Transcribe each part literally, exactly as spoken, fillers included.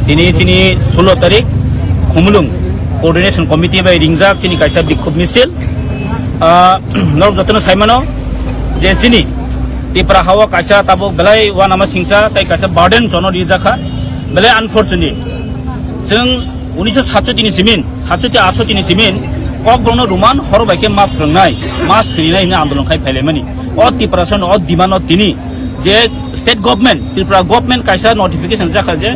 Tini chini sulo tarik Khumulwng Coordination Committee bai ringjak chini kaisa bikhub misil. Ah, norok jotono saimano je chini Tipra hao kaisa tabuk belai uanama singsa tei kaisa burden jono rijakha, belai unfortunate. Chwng unisho satchoti ni simin, satchoti atshoti ni simin Kokborokno Roman horo bai khe ma phwrwngnai, ma sirinai hwnwi andolon khai phailaimani. O Tiprasano o demand no tini je state government, Tripura government kaisa notification jakha je,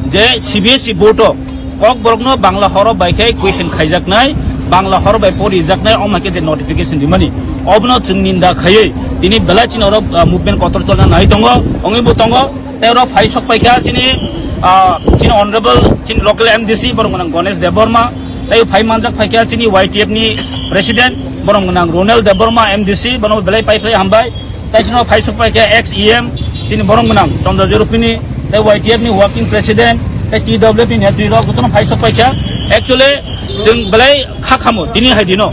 je C B S E board o Kokborokno Bangla horo bai khe question khaijaknai, Bangla horo bai porijaknai, omo hai khe je notification rimani, obono chwng ninda khaiwi tini belai chini oro, ah, movement kotor cholna nai tongo, wngwi bo tongo. Tei oro phai sok paikha chini, ah, chini honorable, chini local M D C, borok gwnang Ganesh Debbarma, tei phai manjak paikha chini Y T F ni president, borok gwnang Ronel Debbarma M D C, bono belai pai phai hambai. Tei chini phai sok paikha ex E M, chini borok gwnang Chandra Jorupini, tei Y T F ni working president, tei T W F ni netri rok jotono phai sok paikha. Actually, chwng belai kha khamo tini hai dino.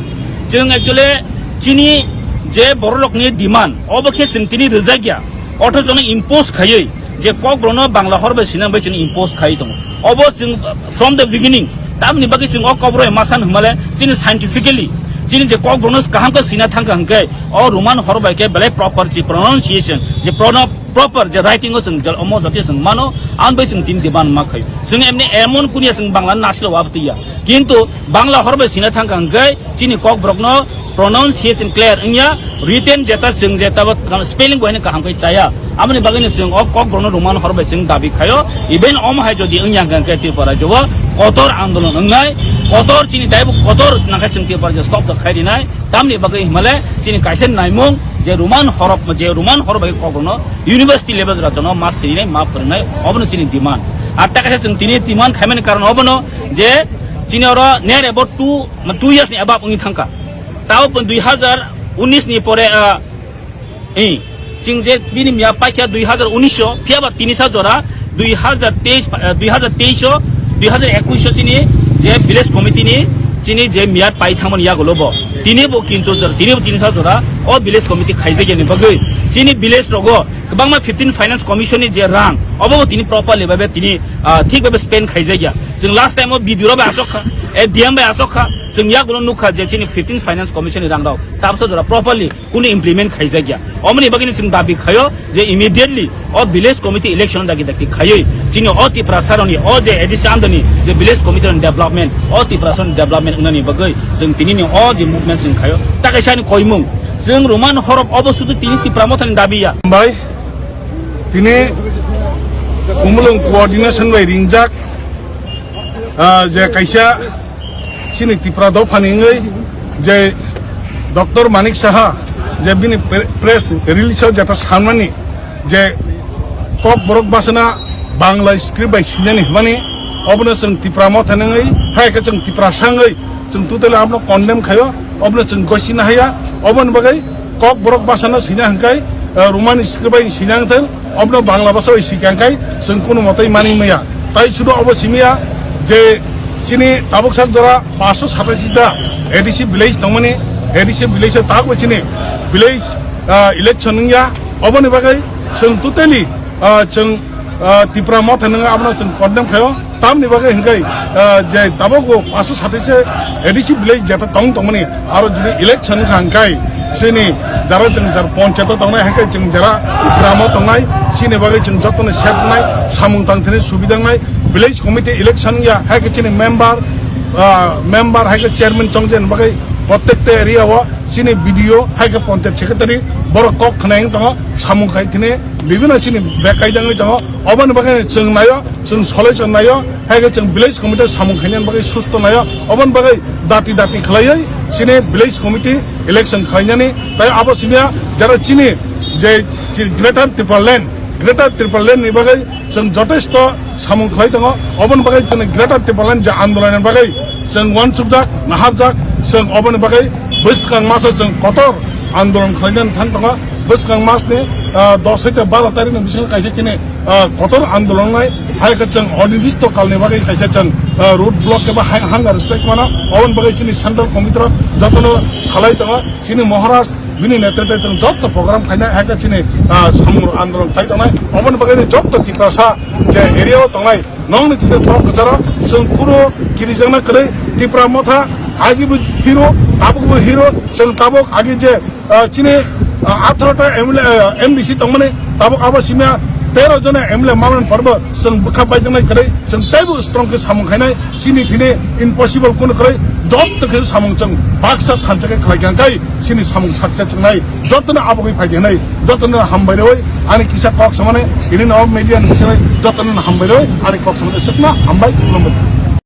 Chwng actually chini je borok rokni demand, obo khe chwng tini rwjakya. Othocho no impose khaiwi je Kokborokno Bangla hor bai sina bai chini impose khai tongo. Obo chwng from the beginning, tamni bagwi chwng o Kokborok bai ma san hwnmale chini scientifically chini je Kokborokno kaham khe sina thangkha hwnkhe o Roman hor bai khe belai proper chi pronunciation je prono-, proper je writing o chwng jal-, omo jati chwng mano, ang bai chwng tin di ban ma khai. Chwng emni emon kunia chwng Bangla nasilo wabtwi ya. Kintu Bangla hor bai sina thangkha hwnkhe chini Kokborokno pronunciation clear wngya, written jeta chwng jeta bo spelling bo haino kaham khe chaya. Aboni bagwino chwng o Kokborokno Roman hor bai chwng dabi khaio. Even omo hai jodi wngya hwnkhe Tripura rajyo o kotor andolon wngnai, kotor chini daibo kotor nangkhe chwng Tripura rajyo stop da khai rinai. Tamni bagwi himale chini kaisa naimung je Roman hor, je Roman hor bai Kokborokno university level rajano ma sirinai, ma phwrwngnai, obono chini demand. Ar ta kaisa chwng tini demand khaimani karon obono je chini oro near about two, two years ni above wngwi thangkha. Tao pun dui hazar unis ni pore, ah, eh, chwng je bini miya paikha dui hazar unis o, phiya ba tini sa jora dui hazar teis, ah, dui hazar teis o, dui hazar ekush o chini je village committee ni chini je miya pai thangmani yagulo bo. Tini bo kintu jor-, tini bo tini sa jora o village committee khaijakya ni bagwi chini village rogo kwbangma fifteen Finance Commission ni je rang, obo bo tini properly babe tini, ah, thik babe spend khaijakya. Chwng last time o B D O rok bai asok kha, eh, D M bai asok kha, chwng yagulo nukha je chini fifteen Finance Commission ni rang rok tabso jora properly kunu implement khaijakya. Omoni bagwino chwng dabi khaio je immediately o village committee election dagi dagi khaiwi chini o Tiprasa rokni o je A D C andoni je village committee rokni development, o Tiprasa rokni development wngnani bagwi chwng tinini o je movement chwng khaio. Ta kaisa ni koimung, chwng Roman horof obo sudu tini Tipra Mothani dabi ya. Bai, tini Khumulwng coordination bai ringjak, ah, je kaisa chini Tipra dophani wngwi je Doctor Manik Saha je bini pre-, press release o jeta sanmani je Kokborok bhasha no Bangla script bai sinani hwnmani, obono chwng Tipra Motha wngwi, hai khe chwng Tiprasa wngwi chwng totally abono condemn khaio, obono chwng gosina haya, oboni bagwi Kokborok bhasha no sina hwnkhe, eh, Roman script bai sina wngthwng, obono Bangla bhasha bai sika hwnkhe chwng kunu motai mani maya. Tai sudu obo simiya je Chini tabuk sak jora paanso satais ta A D C village tongmani, A D C village o tabuk chini village, ah, election wngya. Oboni bagwi chwng totally, ah, chwng, ah, Tipra Motha nung abono chwng condemn khayo. Tamni bagwi hwnkhe, ah, je tabuk bo paanso satais A D C village jeta tong tongmani, aro jodi election wngkha hwnkhe chini jara chwng jar ponchayat o tongnai, hwnkhe chwng jara gramo tongnai, chini bagwi chwng jotono safe wngnai, samung tang thani subida wngnai, village committee election ya, hwnkhe chini member, ah, member hwnkhe chairman chongjen bagwi prottekta area o chini B D O hwnkhe ponchayat secretary borok kok khwnai wng tongo, samung khai thini bibino chini bek kaijangwi tongo. Oboni bagwi chwng naio, chwng solution naio, hai khe chwng village committee samung khainani bagwi susto naio. Oboni bagwi dati dati khlaiwi chini village committee election khlainani. Tai abo simiya jara chini je chi-, Greater Tipraland, Greater Tipraland ni bagwi chwng jotesto samung khlai tongo. Oboni bagwi chwng Greater Tipraland je andolon ni bagwi chwng uansukjak, naharjak, chwng oboni bagwi bwskang maso chwng kotor andolon khlainani thang tongo. Bwskang mas ni, ah, dos hoite baro tarikh ni bisingo kaisa chini, ah, kotor andolon nai, hai khe chwng onirdisto kalni bagwi kaisa chwng, ah, road block eba hai-, hunger strike mano. Oboni bagwi chini central committee rok jotono salai tongo. Chini Maharaj bini netrite chwng joto program khainai, hai khe chini, ah, samung andolon khai tongnai. Oboni bagwi joto Tiprasa je area o tongnai, nokni thide borok kwcharo chwng kuro kirijakna kwrwi. Tipra Motha agi bo hero, tabuk bo hero, chwng tabuk agi je, ah, chini, ah, atharo ta M L A, ah, M D C tongmani, tabuk abo simiya tero jona M L A mamani porbo chwng bwkha baijaknai kwrwi, chwng teibo strong khe samung khainai, chini thini impossible kunu kwrwi, joto khe samung chwng baksa thansa khe khlai kha kai, chini samung success wngnai. Jotono abogwi phai di hwnwi, jotono hambai rwi, ani kisa kok samani, ini no media ni bisingo jotono hambai rwi, ani kok samani sukma hambai, khulumbai.